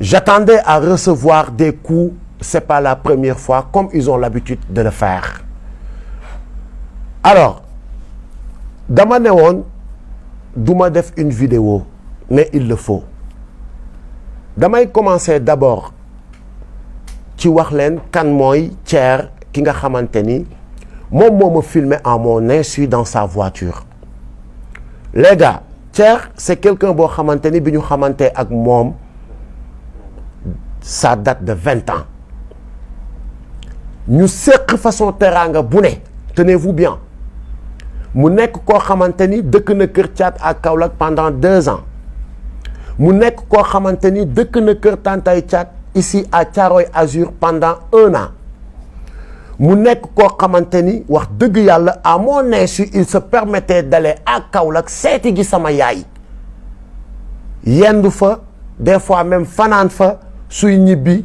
J'attendais à recevoir des coups, c'est pas la première fois, comme ils ont l'habitude de le faire. Alors, dama ne woon duma def une vidéo, mais il le faut. Damay commencer d'abord ci wax leen kan mooy Thier ki nga xamante ni moom moo ma filmé en mon insu dans sa voiture. Les gars, Thier c'est quelqu'un boo xamante ni bi ñu xamante ak moom ça date de 20 ans. ñu seq façon teraanga bu ne, tenez-vous bien. mu nekk koo xamante ni dëkk na Kër Thiat à Kaolack pendant 2 ans. mu nekk koo xamante ni dëkk na Kër Tantay Thiat ici à Thiaroye Azur pendant 1 an. mu nekk koo xamante ni wax dëgg yàlla à mon insu il se permettait d'aller à Kaolack seeti gi sama yaay. yendu fa des fois même fanaan fa suy ñibbi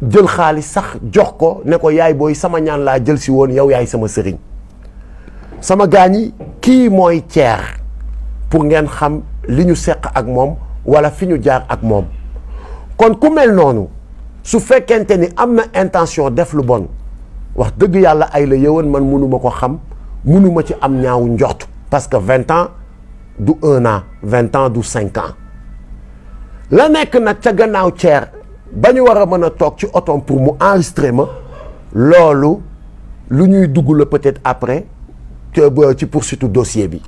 jël xaalis sax jox ko ne ko yaay booy sama ñaan laa jël si woon yow yaay sama sëriñ. sama gaañi kii mooy Thier pour ngeen xam li ñu seq ak moom wala fi ñu jaar ak moom kon ku mel noonu su fekkente ni am na intention def lu bon wax dëgg yàlla ay la yëwan man mënuma ko xam mënuma ci am ñaawu njort parce que 20 ans du 1 an 20 ans du 5 ans la nekk nag ca gannaaw Thier ba ñu war a mën a toog ci otom pour mu enregistrer ma loolu lu ñuy dugg la peut-être après ci poursuite dossier bi.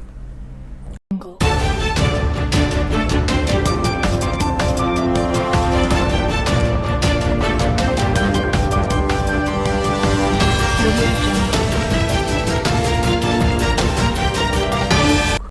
Audio